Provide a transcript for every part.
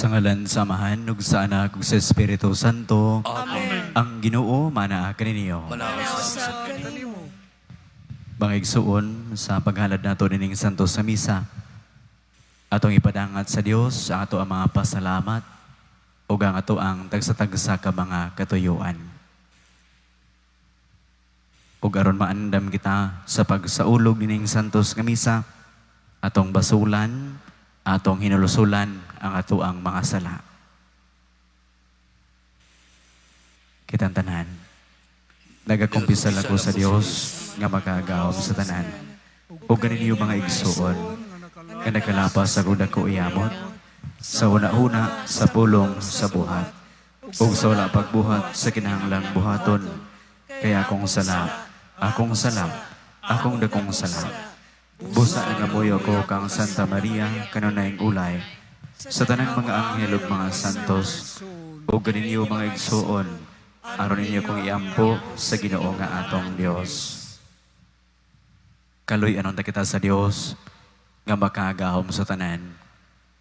Sa ngalan sa Amahan ug sa Anak ug sa Espiritu Santo. Amen. Ang Ginoo manaa kaninyo. Manaa usab kanimo. Mga igsuon, sa paghalad nato nining Santo sa Misa, atong ipadangat sa Dios ang ato ang mga pasalamat ug ang ato ang tagsa-tagsa ka mga katuyuan. Ug aron maandam kita sa pagsaulog nining Santos nga Misa, atong basulan, atong hinulusulan ang ato ang mga sala. Kitang tanan, nagakumpisal ako sa Dios nga makagahom sa tanan. Ug ganinyo mga igsuon, nga nakalapas sa dako iyamot, sa una-una, sa pulong, sa buhat, ug sa wala pagbuhat sa kinahanglang buhaton, kaya akong sala, akong sala, akong dakong sala. Busa nagapuyo ko kang Santa Maria, kanunayng ulay, sa tanang mga anghel ug mga santos, ug ganinyo mga igsuon, aron ninyo kong iampo sa Ginoo nga atong Dios. Kaloy anon ta kita sa Dios nga makagahom sa tanan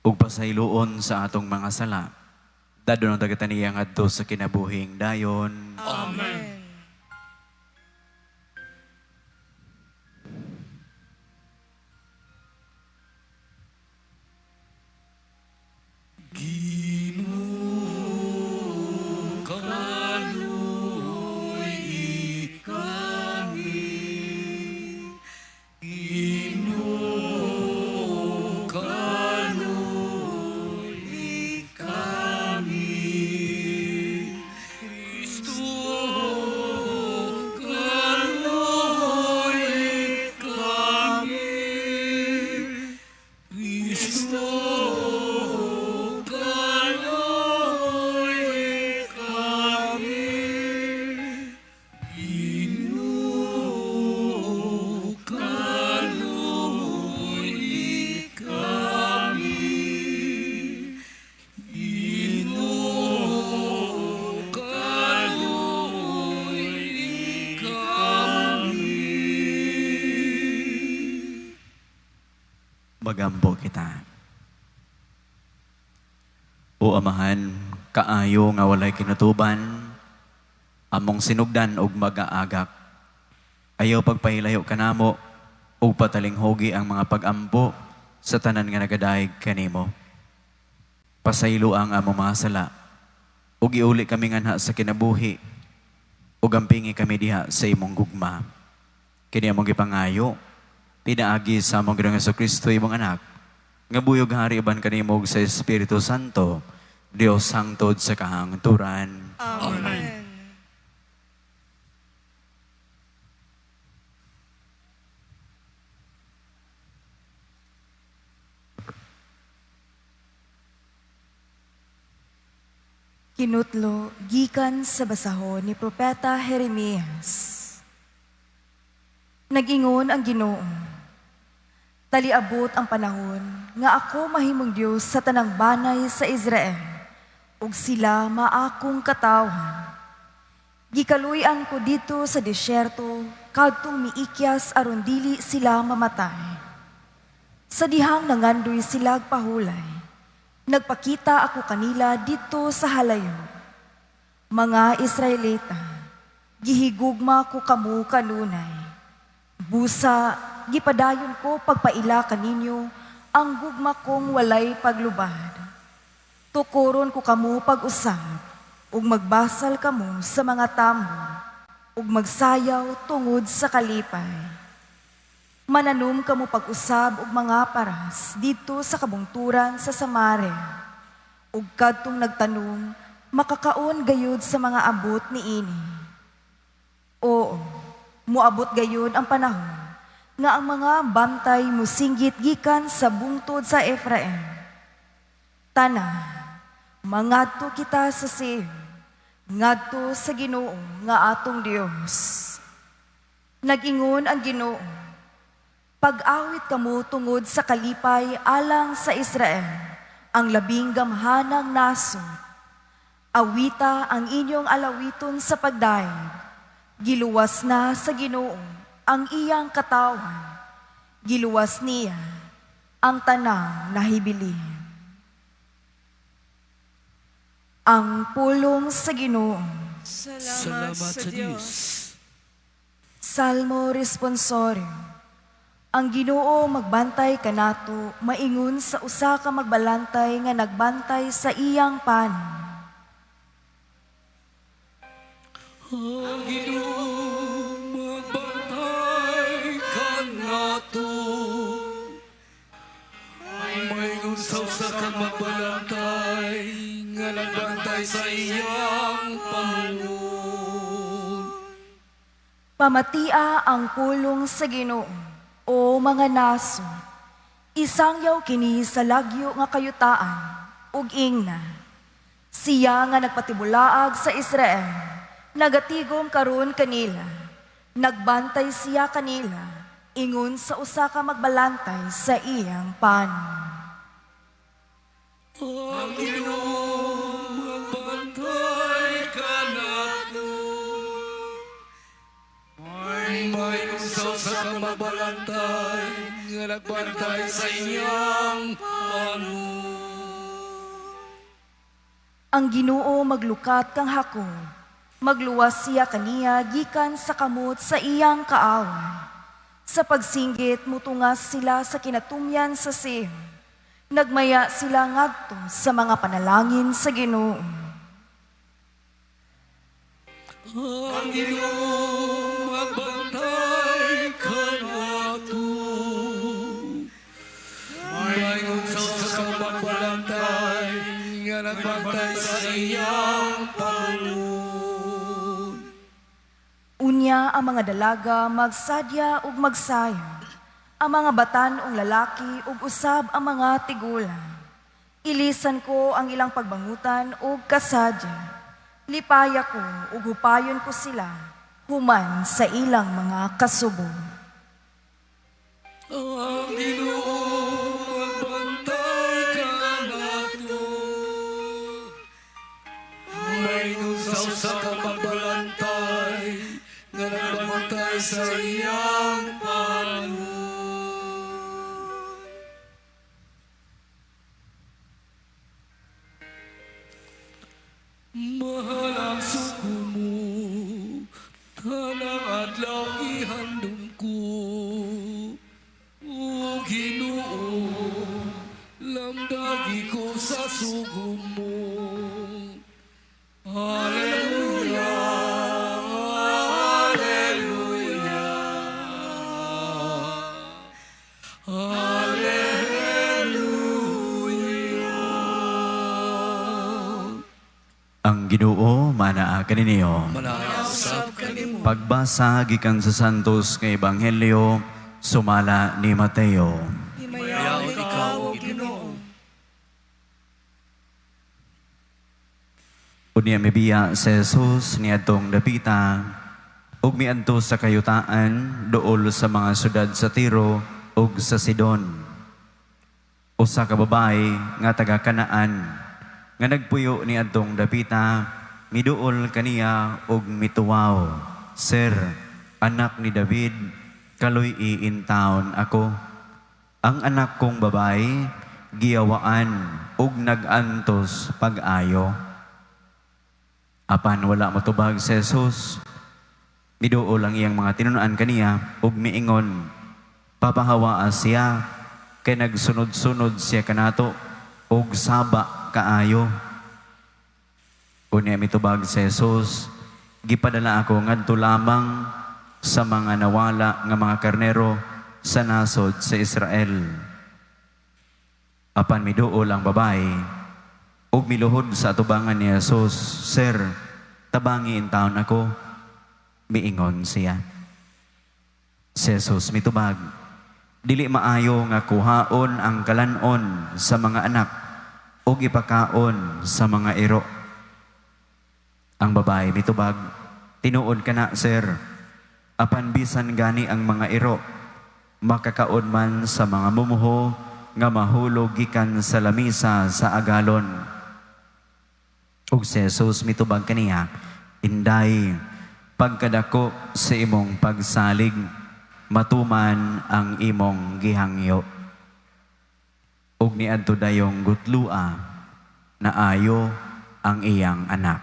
ug pasayloon sa atong mga sala. Dadon ta kita niya ngadto sa kinabuhing dayon. Amen. Ginoo, kaloy kami. Ginoo, kaloy kami. Kristo, kaloy kami. Kristo, kaloy kami. Ginoo, kaloy kami. Ginoo, kaloy kami. Magampo kita. O Amahan, kaayo nga walay kinutuban, among sinugdan og magaagak. Ayaw pagpahilayo kanamo ug patalinghugi ang mga pagampo sa tanan nga nagadayeg kanimo. Pasaylo ang among mga sala ug iuli kami nganha sa kinabuhi ug ampingi kami diha sa imong gugma. Kini among gipangayo pinaagi sa among Ginoong Kristo imong anak nga buyog hari uban kanimo ug sa Espiritu Santo, Dios hangtod sa kahangturan. Amen. Kinutlo gikan sa basahon ni Propeta Jeremias. Nag-ingon ang Ginoo, taliabot ang panahon nga ako mahimong Dios sa tanang banay sa Israel, ug sila maakong katawhan. Gikaluy-an ko dito sa disyerto, kadtong miikyas aron dili sila mamatay. Sa dihang nangandoy sila pahulay, nagpakita ako kanila dito sa halayo. Mga Israelita, gihigugma ko kamo kanunay. Busa, gipadayon ko pagpaila kaninyo ang gugma kong walay paglubad. Tukuron ko kamo pag-usab, ug magbasal kamo sa mga tambo, ug magsayaw tungod sa kalipay. Mananom kamo pag-usab og mga paras dito sa kabungturan sa Samaria. Ug kadtong nagtanom, makakaon gayud sa mga abot niini. Oo, muabot gayud ang panahon nga ang mga bantay musinggit gikan sa bungtod sa Efraim. Tana, mangadto kita sa Seir, ngadto sa Ginoo nga atong Dios. Nag-ingon ang Ginoo, pag-awit kamo tungod sa kalipay alang sa Israel, ang labing gamhanang nasod. Awita ang inyong alawiton sa pagdayeg. Giluwas na sa Ginoo ang iyang katawhan. Giluwas niya ang tanang nahibilin. Ang pulong sa Ginoo. Salamat sa Dios. Salmo Responsorio. Ang Ginoo magbantay kanato maingon sa usa ka magbalantay nga nagbantay sa iyang panon. Ang Ginoo magbantay kanato, maingon sa usa ka magbalantay nga nagbantay sa iyang panon. Pamatia ang pulong sa Ginoo, o mga naso. Isangyaw kini sa lagyo nga kayutaan ug ingna. Siya nga nagpatibulaag sa Israel, nagatigom karon kanila. Nagbantay siya kanila, ingon sa usa ka magbalantay sa iyang panon. Ang Ginoo magbantay kanato, maingon sa usa ka magbalantay nga nagbantay sa iyang panon. Ang Ginoo maglukat kang Jacob, magluwas siya kaniya gikan sa kamot sa iyang kaaway. Sa pagsinggit mutungas sila sa kinatumyan sa Sion. Nagmaya sila ngadto sa mga panalangin sa Ginoo. Ang Ginoo magbantay kanato, maingon sa usa ka magbalantay nga nagbantay sa iyang panon. Unya ang mga dalaga magsadya ug magsayo, ang mga batan-ong lalaki ug usab ang mga tigulang. Ilisan ko ang ilang pagbangutan ug kasadya. Lipaya ko ug hupayon ko sila human sa ilang mga kasubo. Ang Ginoo magbantay kanato, maingon sa usa ka magbalantay nga nagbantay sa iyang panon. Mahal ang sugo mo, tanang adlaw ihandom ko. O Ginoo, lamdagi ko sa sugo mo. Hallelujah, Hallelujah, Hallelujah. Ang Ginoo manaa kaninyo. Manausap kanimo. Pagbasa gikan sa Santos nga Ebanghelyo sumala ni Mateo. Himayaon ikaw, O Ginoo. Unya mibiya si Jesus niadtong dapita ug miadto sa kayutaan duol sa mga syudad sa Tiro ug sa Sidon. Usa ka babae nga taga Kanaan nga nagpuyo niadtong dapita, miduol kaniya ug mituwaw, "Sir, anak ni David, kaluy-i intawon ako. Ang anak kong babae giyawaan ug nag-antos pag-ayo." Apan wala matubag si Jesus. Miduol ang iyang mga tinunan kaniya ug miingon, "Papahawaa siya, kay nagsunod-sunod siya kanato ug saba kaayo." Unya mitubag si Jesus, "Gipadala ako ngadto lamang sa mga nawala nga mga karnero sa nasod sa Israel." Apan miduol ang babae ug miluhod sa atubangan ni Jesus, "Sir, tabangi intawon ako." Miingon siya. Si Jesus mitubag, "Dili maayo nga kuhaon ang kalanon sa mga anak ug ipakaon sa mga iro." Ang babae mitubag, "Tinuod ka na, sir. Apan bisan gani ang mga iro, makakaon man sa mga mumuho nga mahulog gikan sa lamisa sa agalon." Ug si Jesus mitubag kaniya, "Inday, pagkadako sa imong pagsalig, matuman ang imong gihangyo." Ug niadto dayong gutlua, naayo ang iyang anak.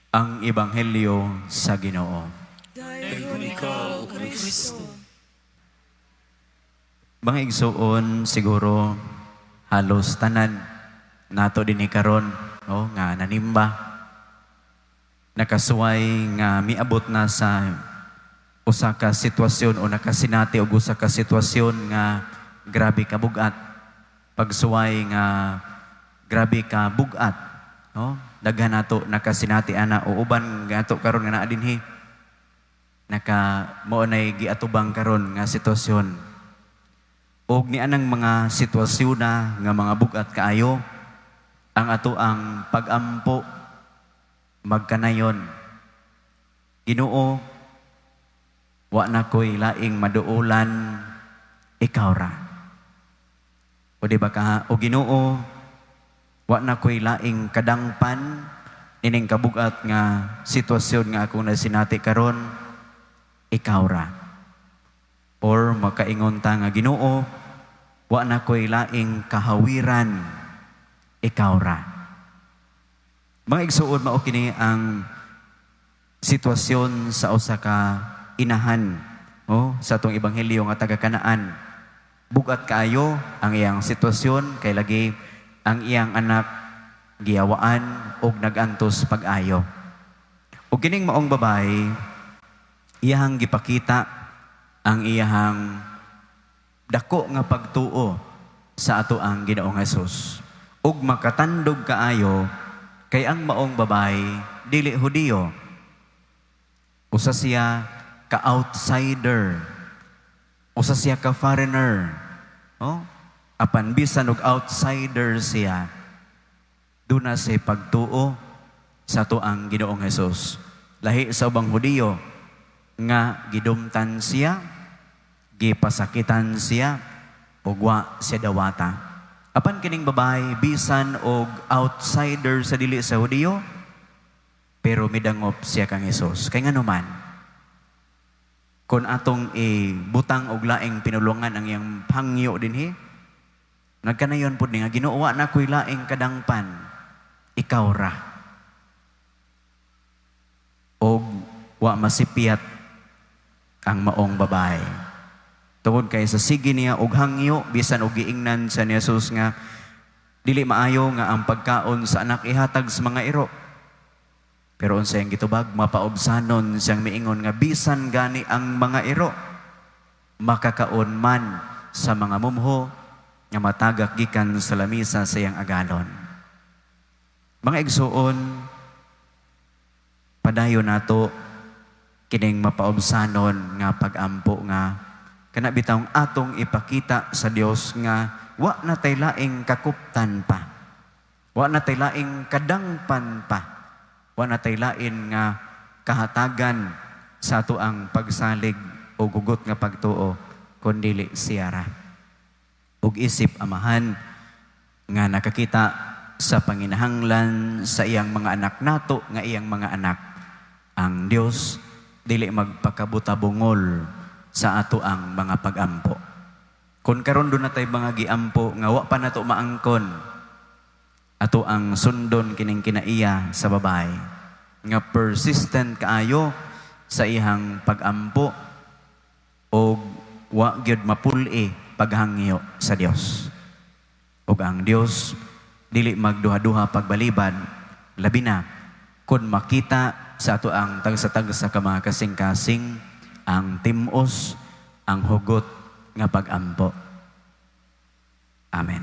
Ang Ebanghelyo sa Ginoo. Daygon ikaw, O Kristo. Mga igsuon, siguro halos tanan nato dinhi karon, no, nga nanimba, nakasuway nga miabot na sa usa ka sitwasyon o nakasinati og usa ka sitwasyon nga grabe ka bug-at, pagsuway nga grabe ka bug-at, no? Daghan nato nakasinati ana o uban nga ato karon nga naa dinhi naka mao nay giatubang karon nga sitwasyon. Og ni anang mga sitwasyon na nga mga bug-at kaayo, ang ato ang pagampo magkanayon. Ginoo, wa na ko'y laing maduolan, ikaw ra. O di ba ka, o Ginoo, wa na ko'y laing kadangpan ining kabugat nga sitwasyon nga akong nasinati karon, ikaw ra. Or makaingon ta nga, Ginoo, wa na ko'y laing kahawiran, ikaw ra. Mga igsuon, mao kini ang sitwasyon sa usa ka inahan, oh, sa atong ebanghelyo nga taga Kanaan. Bugat kaayo ang iyang sitwasyon kay lagi ang iyang anak giyawaan og nagantos pag-ayo. Og kining maong babae, iyahang gipakita ang iyahang dako nga pagtuo sa ato ang Ginoong Hesus. Ug makatandog kaayo kay ang maong babae dili Hudiyo. Usa siya ka outsider. Usa siya ka foreigner. Oh? Apan bisan og outsider siya, duna siya pagtuo sa ato ang Ginoong Hesus. Lahi sa ubang Hudiyo nga gidumtan siya, gipasakitan siya, ug wa siya dawata. Apan kining babae bisan og outsider sa dili sa Hudiyo, pero midangop siya kang Hesus. Kay ngano man, kon atong ibutang og laing pinulungan ang iyang pangyo dinhi, nagkanayon pud ni nga Ginoo, wa na ko'y laing kadangpan, ikaw ra. Og wa masipiyat ang maong babae. Tungod kay sa sige niya og hangyo, bisan og giingnan sa ni Jesus nga dili maayo nga ang pagkaon sa anak ihatag sa mga iro. Pero unsa iyang gitubag, mapaobsanon siyang miingon nga bisan gani ang mga iro makakaon man sa mga mumho nga matagak gikan sa lamisa sa iyang agalon. Mga igsuon, padayon nato kining mapaobsanon nga pagampo nga kana bitawng atong ipakita sa Dios nga wa na tay laing kakuptan pa, wa na tay laing kadangpan pa, wa na tay lain nga kahatagan sa ato ang pagsalig o gugot nga pagtuo kun dili siya ra. Ug isip amahan nga nakakita sa panginahanglan sa iyang mga anak nato nga iyang mga anak, ang Dios dili magpakabutabungol sa ato ang mga pagampo. Kung karon doon natay mga giampo nga wa pa nato maangkon, ato ang sundon kining kinaiya sa babae nga persistent kaayo sa iyang pagampo og wa gyud mapul-i paghangyo sa Dios. Ug ang Dios dili magduha-duha pagbalibad, labi na kun makita sa ato ang tagsa-tagsa ka mga kasing-kasing ang timos, ang hugot nga pagampo. Amen.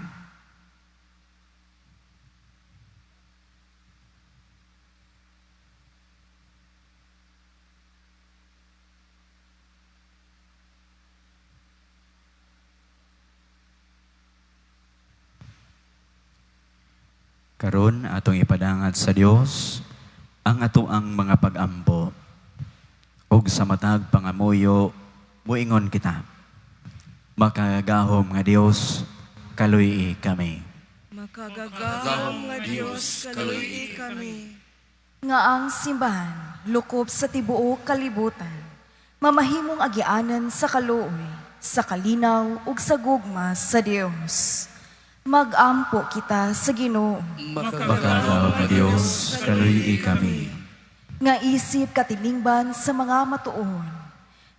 Karon atong ipadangat sa Dios ang ato ang mga pagampo. Ug sa matag pangamuyo muingon kita. Makagagahom nga Dios, kaluy-i kami. Makagagahom nga Dios, kaluy-i kami. Nga ang simbahan, lukop sa tibuok kalibutan, mamahimong agianan sa kaluoy, sa kalinaw ug sa gugma sa Dios. Magampo kita sa Ginoo. Makagagahom nga Dios, kaluy-i kami. Nga isip katilingban sa mga matuon.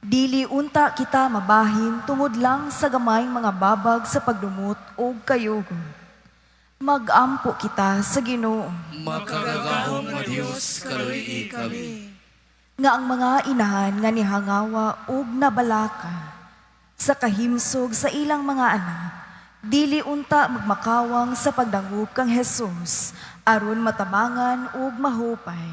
Dili unta kita mabahin tungod lang sa gamayng mga babag sa pagdumot o kayugo. Magampo kita sa Ginoo. Makagagahom nga Dios, kaluy-i kami. Nga ang mga inahan nga nihangawa ug nabalaka sa kahimsog sa ilang mga anak, dili unta magmakawang sa pagdangop kang Jesus aron matabangan ug mahupay.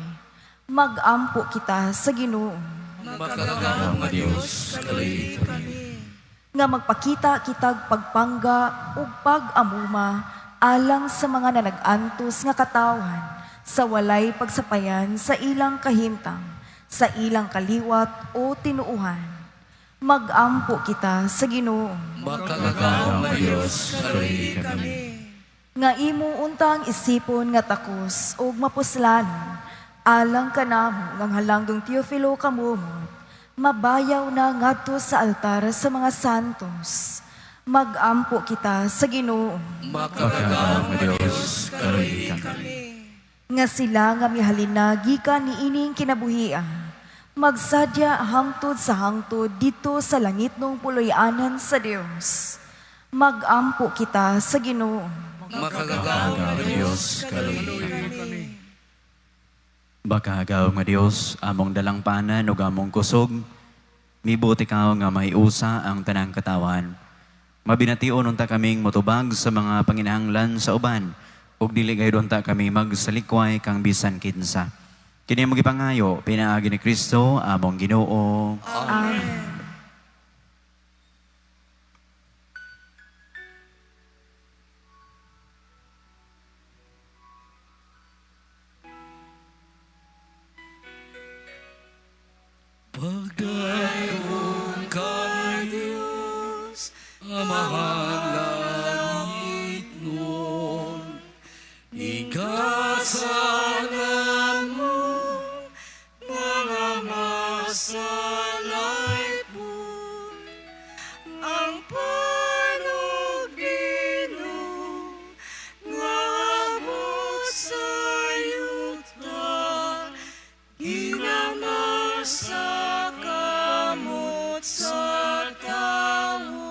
Magampo kita sa Ginoo. Makagagahom nga Dios, kaluy-i kami. Nga magpakita kitag pagpangga ug pag-amuma alang sa mga nanag-antos nga katawan sa walay pagsapayan sa ilang kahimtang, sa ilang kaliwat o tinuuhan. Magampo kita sa Ginoo. Makagagahom nga Dios, kaluy-i kami. Nga imo untang isipon nga takos ug mapuslanon alang kanamo ngang halangdong Teofilo kamumot, mabayaw na ngadto sa altar sa mga santos. Magampo kita sa Ginoo. Makagagahom nga Dios, kaluy-i kami. Nga sila nga mihalin na gikan niining kinabuhian, magsadya hangtod sa hangtod dito sa langit nung puloy-anan sa Dios. Magampo kita sa Ginoo. Makagagahom nga Dios, kaluy-i kami. Makagagahom nga Dios, among dalangpanan ug among kusog, mibuot ikaw nga maiusa ang tanang katawan. Mabination unta kaming motubag sa mga panginahanglan sa uban, ug dili gayud unta kami magsalikway kang bisan kinsa. Kini among gipangayo pinaagi ni Kristo among Ginoo. Amen. Pagdakong kay Diyos, Amahan langit nun, igasangan mo mga masalaypon, ang panugbino nga abot sa yuta, ginamasa kamot sa tawo.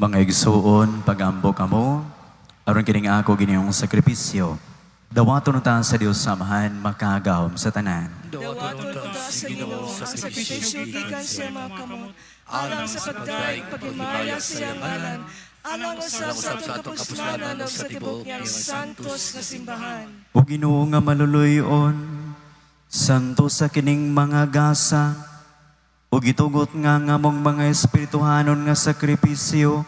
Mga igsuon, pagambo kamo, aron kining ako Ginoong sakripisyo. Dawaton unta sa Dios Amahan makagagahom sa tanan. Dawaton unta sa Ginoo ang sakripisyo gikan sa mga kamot, alang sa pagdaig paghimaya sa iyang ngalan, alang usab sa atong kapuslanan ug sa tibuok niyang santos nga simbahan. O Ginoo nga maluluyon, santo sa kining mga gasa, ug gitugot nga ngamong mga espirituhanon nga sakripisyo,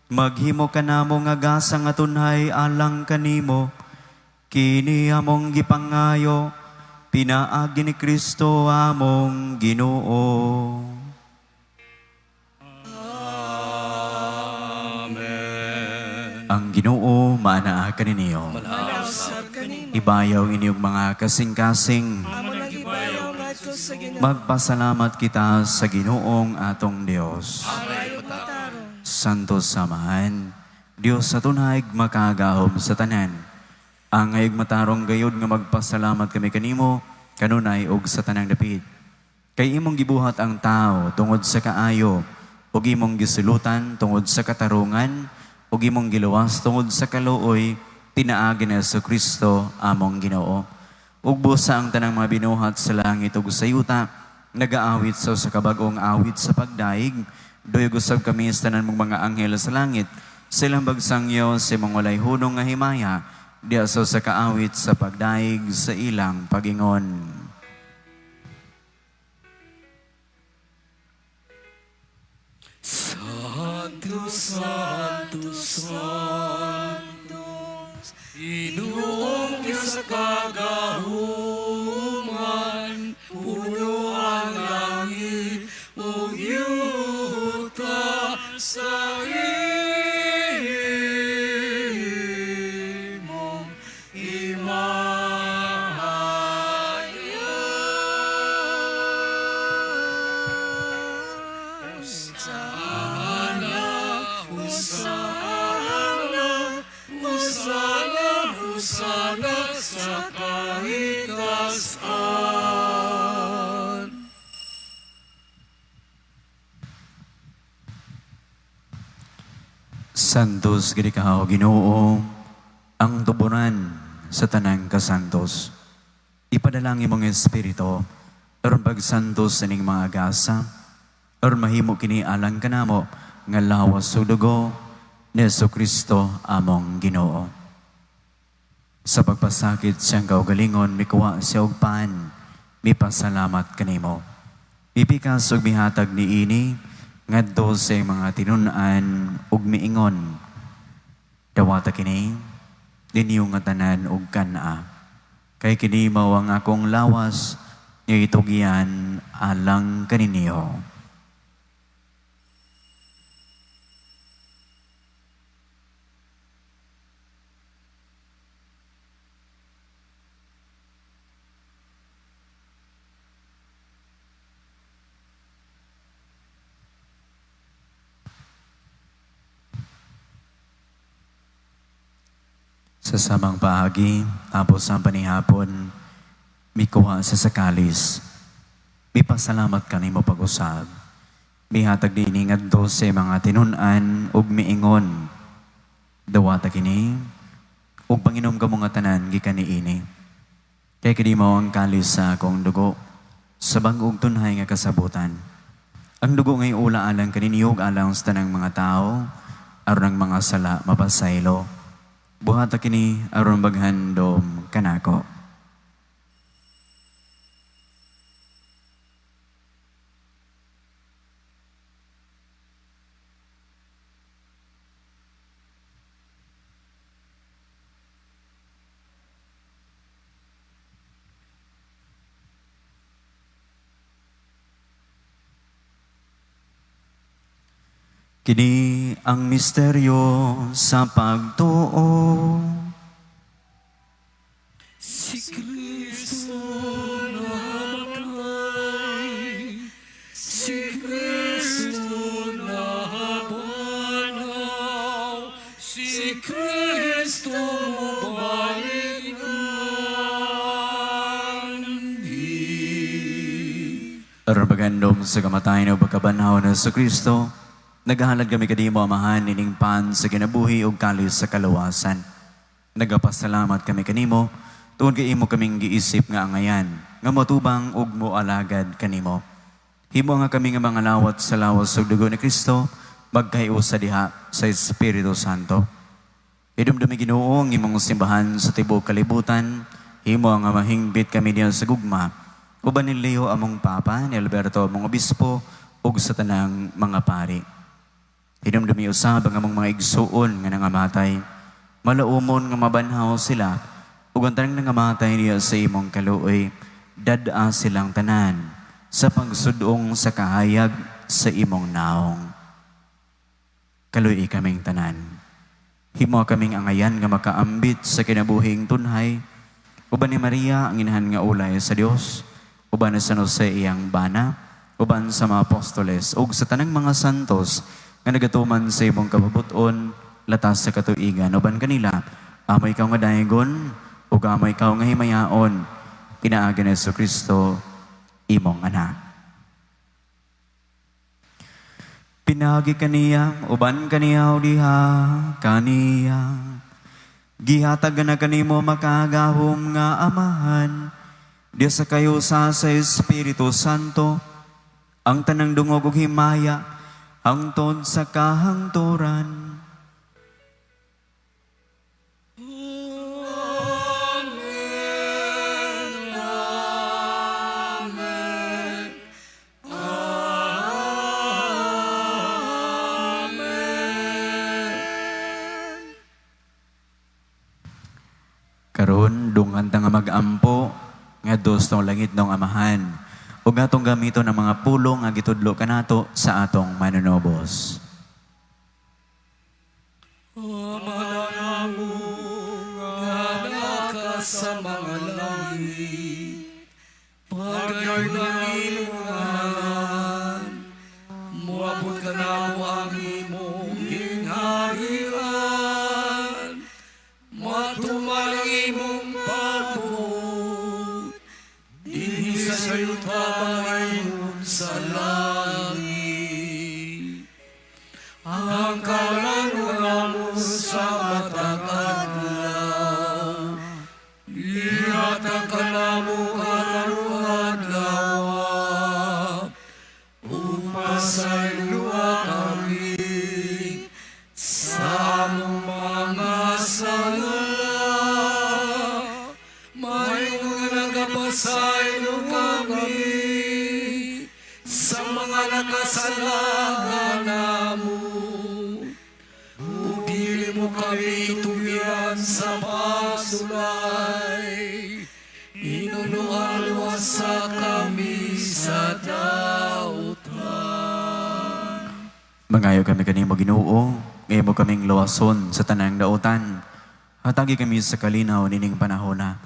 maghimo kanamo nga gasa nga tunhay alang kanimo, kini among gipangayo, pinaagi ni Kristo among Ginoo. Amen. Ang Ginoo maanaa kaninyo. Usab kanimo. Ibayaw inyong mga kasing-kasing. Amo nang gibayaw ngadto sa Ginoo. Magpasalamat kita sa Ginoong atong Dios. Maayo matarong. Santo Samahan, Dios sa tunay makagahom sa tanan. Ang ngayog matarong gayod nga magpasalamat kami kanimo, kanunay og sa tanang dapit. Kay imong gibuhat ang tao tungod sa kaayo, ug imong gisulutan tungod sa katarungan, ug imong giluwas tungod sa kaluoy, pinaagi ni Kristo among Ginoo. Ug busa ang tanang mga binuhat sa langit ug sa yuta, nagaawit sa usa ka bag-ong awit sa pagdaig, duyog usab kami sa tanan mong mga anghel sa langit, silang bagsangyo sa imong walay hunong nga himaya, diha sa usa ka awit sa pagdaig sa ilang pagingon. Santo, Santo, Santo, Ginoong Diyos sa kagahuman, puno ang langit ug yuta sa sana sa kahitasan. Santos gid ikaw, Ginoo, ang tuburan sa tanang kasantos. Ipadala ang imong espiritu aron pagsantos sa ining mga gasa, aron mahimo kini alang kanamo nga lawas ug dugo ni Jesucristo among Ginoo. Sa pagpasakit siyang kaugalingon, mikuha siya og pan, mipasalamat kanimo. Mipikas ug mihatag niini ngadto sa iyang mga tinun-an ug miingon, dawata kini ninyo nga tanan ug kan-a. Kay kini mao ang akong lawas nga itugyan alang kaninyo. Sa samang paagi, tapos ang panihapon, mikuha sa sakalis. Mipasalamat kanimo pag-usab. Mihatag dinhi ngadto sa mga tinun-an ug miingon. Dawata kini ug panginom kamo nga tanan gikan niini. Kay kini mao ang kalis sa akong dugo sa bag-ong tunhay nga kasabutan. Ang dugo ngay ula alang kaninyo ug alang sa tanang mga tao aron ang mga sala mapasaylo. Buhata kini aron maghandom kanako. Kini ang misteryo sa pagtuo. Si Kristo namatay, si Kristo nabanhaw, si Kristo mobalik nganhi. Aron paghandom sa kamatayon o pagkabanhaw ni Jesucristo, naghahalad kami kadimo, Amahan, ining pan sa kinabuhi ug kalis sa kaluwasan. Nagapasalamat kami kanimo tungod kay imo kaming giisip nga angayan, nga motubang ug moalagad kanimo. Himo nga kami nga mga lawat sa lawas ug dugo ni Kristo, magkahiusa diha sa Espiritu Santo. Idumdumi, Ginoo, ang imong simbahan sa tibuok kalibutan. Himo nga mahingbit kami diha sa gugma. Uban ni Leo among Papa, ni Alberto among Obispo, ug sa tanang mga pari. Hinumdumi usab ang among mga igsuon nga nangamatay. Malaumon nga mabanhaw sila, ug ang tanang nangamatay niya sa imong kaluoy, dad-a silang tanan sa pagsudong sa kahayag sa imong naong. Kaluoy kaming tanan. Himo kaming angayan nga makaambit sa kinabuhing tunhay, uban ni Maria ang inahan nga ulay sa Dios, uban ni San Jose iyang bana, uban sa mga apostoles, ug sa tanang mga santos nga nagatuman sa imong kababuton, latas sa katuigan, uban kanila, amo ikaw nga daygon, ug amo ikaw nga himayaon, pinaagi ni Jesucristo, imong anak. Pinagi kaniya, uban kaniya, diha kaniya. Gihatag na kanimo makagahom nga Amahan, Dios sa kayo sa Espiritu Santo, ang tanang dungog ug himaya, hangtod sa kahangturan. Amen, Amen, Amen. Karon dungan ta nga mag-ampo ngadto sa langit ng Amahan ug atong gamiton ang mga pulong nga gitudlo kanato sa atong manunobos. Ama namo nga naka sa mga langit, pagayon ang imong ngalan, moabot kanamo ang imong gingharian, matuman ang sala. Mayo nga nagapasaylo kami sa mga nakasala kanamo. Ug dili mo kami tugyan sa pagsulay, hinunoa luwasa kami sa dautan. Mangayo kami kanimo, Ginoo, nga imo kaming luwason sa tanang dautan. Hatagi kami sa kalinaw nining panahona.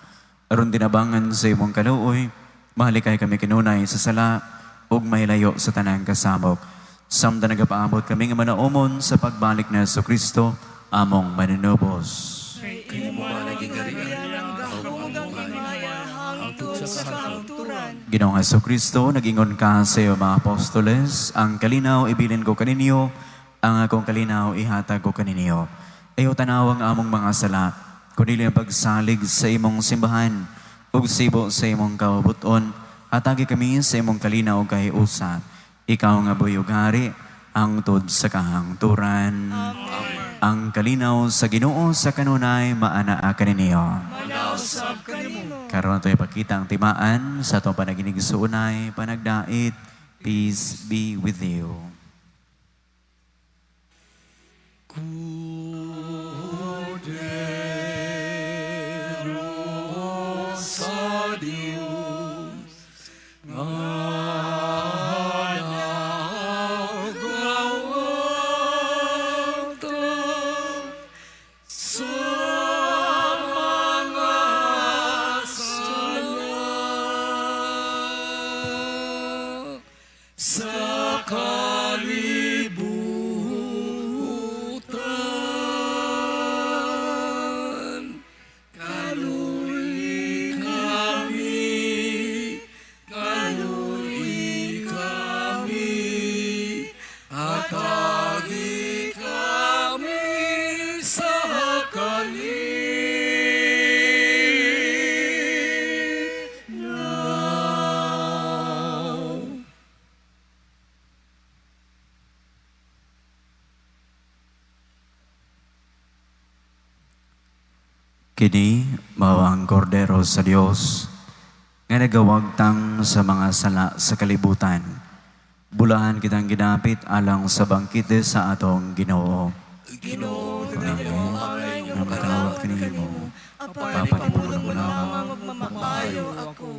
Aron tinabangan sa imong kaluoy, mahalikay kami kinunay sa sala ug mahilayo sa tanang kasamok. Samtang nagapaabot kami nga manaumon sa pagbalik ni Kristo, among manunubos. Kay imo man ang gingharian, ang gahom ug ang himaya hangtod sa kahangturan. Ginoong Kristo, nag-ingon ka sa iyong mga apostoles, ang kalinaw ibilin ko kaninyo, ang akong kalinaw ihatag ko kaninyo. Ayaw tanaw ang among mga sala, kundi ang pagsalig sa imong simbahan, ug sibo sa imong kaubuton, hatagi kami sa imong kalinaw kahiusa. Ikaw nga buhi ug hari, hangtod sa kahangturan. Amen. Ang kalinaw sa Ginoo sa kanunay maanaa kaninyo. Manaw sab kanimo. Karon ato ipakita ang timaan sa atong panaginigsuonay, panagdait. Peace be with you. Kordero sa Dios, nga nagawagtang sa mga sala sa kalibutan. Kaluoyi kami, kaluoyi kami, hatagi kami sa kalinaw. Kini mao ang kordero sa Dios nga nagawagtang sa mga sala sa kalibutan. Bulahan kitang ginapit alang sa bangkete sa atong Ginoo. Ginoo, dili ko angay nga Nga makatawag makadawat kanimo, kanimo, apan apan ipamulong mo ipamulong mo lamang ug mamaayo ako.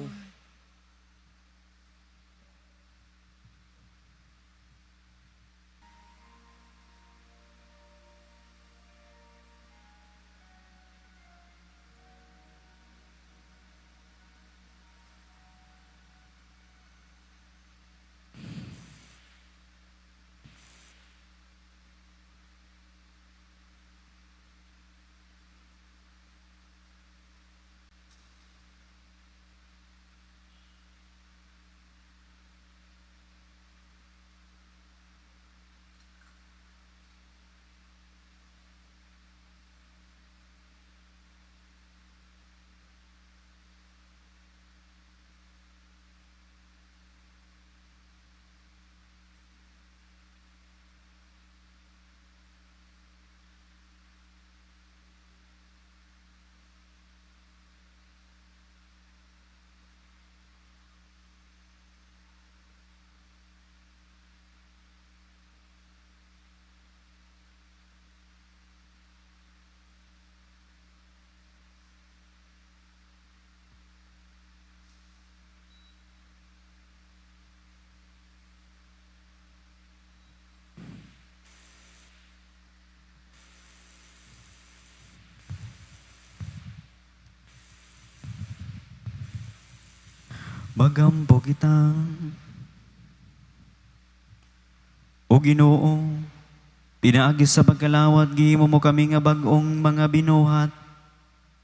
Magampo kita. O Ginoo, pinaagi sa pagkalawat gihimo mo kami nga bag-ong mga binuhat,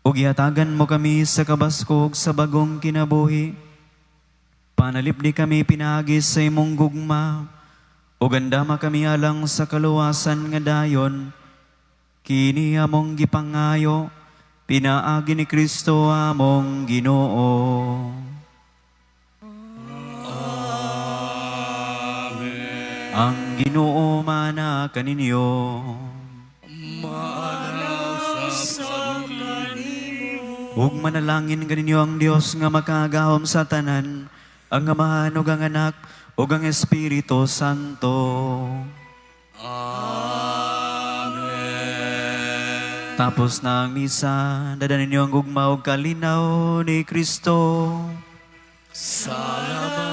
ug gihatagan mo kami sa kabaskog sa bagong kinabuhi. Panalipdi kami pinaagi sa imong gugma, ug andama kami alang sa kaluwasan nga dayon. Kini among gipangayo, pinaagi ni Kristo among Ginoo. Ang Ginoo mana kaninyo. Maanaw sab. Ug manalangin kaninyo ang Dios nga makagagahom sa tanan, ang Amahan ug ang Anak ug ang Espiritu Santo. Amen. Tapos na ang misa, dada ninyo ang gugma ug kalinaw ni Kristo. Salamat.